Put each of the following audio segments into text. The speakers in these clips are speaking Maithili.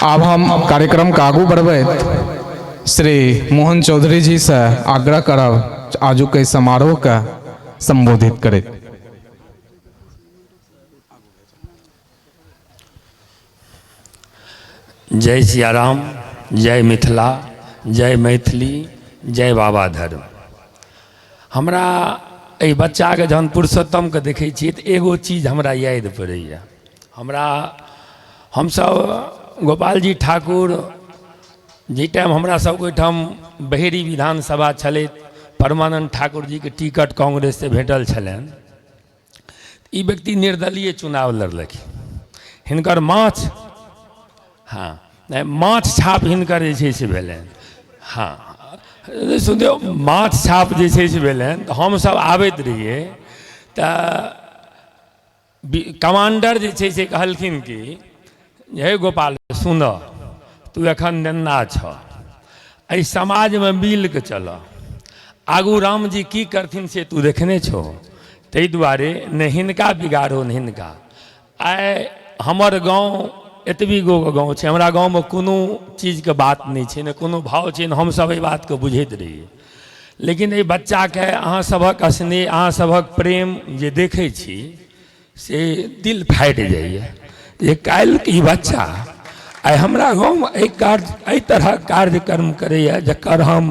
आब हम कार्यक्रम के आगू बढ़बैत श्री मोहन चौधरी जी से आग्रह करब आजुक एहि समारोह के संबोधित करैत। जय सियाराम, जय मिथिला, जय मैथिली, जय बाबा धर्म। हमरा एहि बच्चाके जहन पुरुषोत्तमके देखै छियै तऽ एगो चीज हमरा याद पड़ैए। हमरा हमसभ गोपालजी ठाकुर जाहि टाइम हमरा सबके ओहिठाम बहेरी विधानसभा छलै, परमानन्द ठाकुर जीके टिकट कांग्रेससँ भेटल छलनि। ई व्यक्ति निर्दलीय चुनाव लड़लखिन। हिनकर माछ, हँ नहि, माछ छाप हिनकर जे छै से भेलनि। हँ सुनियौ, माछ छाप जे छै से भेलनि तऽ हमसभ आबैत रहियै तऽ कमांडर जे छै से कहलखिन कि हे गोपाल सुनऽ, तू एखन नेन्ना छह, एहि समाजमे मिल कऽ चलऽ, आगू रामजी की करथिन से तू देखने छहो, ताहि दुआरे ने हिनका बिगाड़ो ने हिनका। आइ हमर गाँव एतबी गो गाँव छै, हमरा गाँवमे कोनो चीजके बात नहि छै, ने कोनो भाव छै, ने हमसभ एहि बातके बुझैत रहियै। लेकिन एहि बच्चाके अहाँ सभक स्नेह, अहाँ सभक प्रेम जे देखै छी से दिल फाटि जाइए जे काल्हि ई बच्चा आइ हमरा गाँवमे एहि कार्य एहि तरहक कार्यक्रम करैए जकर हम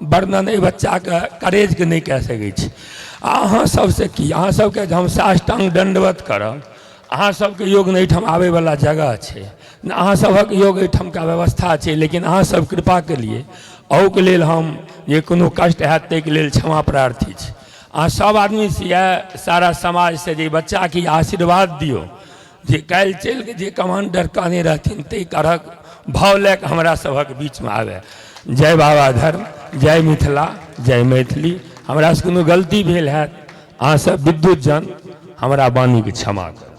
वर्णन एहि बच्चाके करेजके नहि कए सकै छी। आ अहाँ सबसँ की, अहाँ सबके जे हम साष्टाङ्ग दण्डवत करब, अहाँ सबके योग नहि एहिठाम आबैवला जगह छै, ने अहाँ सभक योग एहिठामका व्यवस्था छै, लेकिन अहाँ सब कृपा केलियै, अहूके लेल हम जे कोनो कष्ट हैत ताहिके लेल क्षमा प्रार्थी छी। अहाँ सब आदमीसँ इएह सारा समाजसँ जे बच्चाके आशीर्वाद दियौ जे काल्हि चलि कऽ जे कमांडर कहने रहथिन ताहि तरहक भाव लए कऽ हमरा सभक बीचमे आबय। जय बाबा धर्म, जय मिथिला, जय मैथिली। हमरासँ कोनो गलती भेल हैत अहाँ सब विद्युत जन हमरा वाणीके क्षमा करू।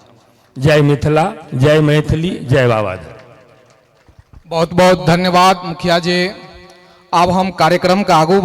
जय मिथिला, जय मैथिली, जय बाबा धर्म। बहुत बहुत धन्यवाद मुखिया जी। आब हम कार्यक्रम के आगू बढ़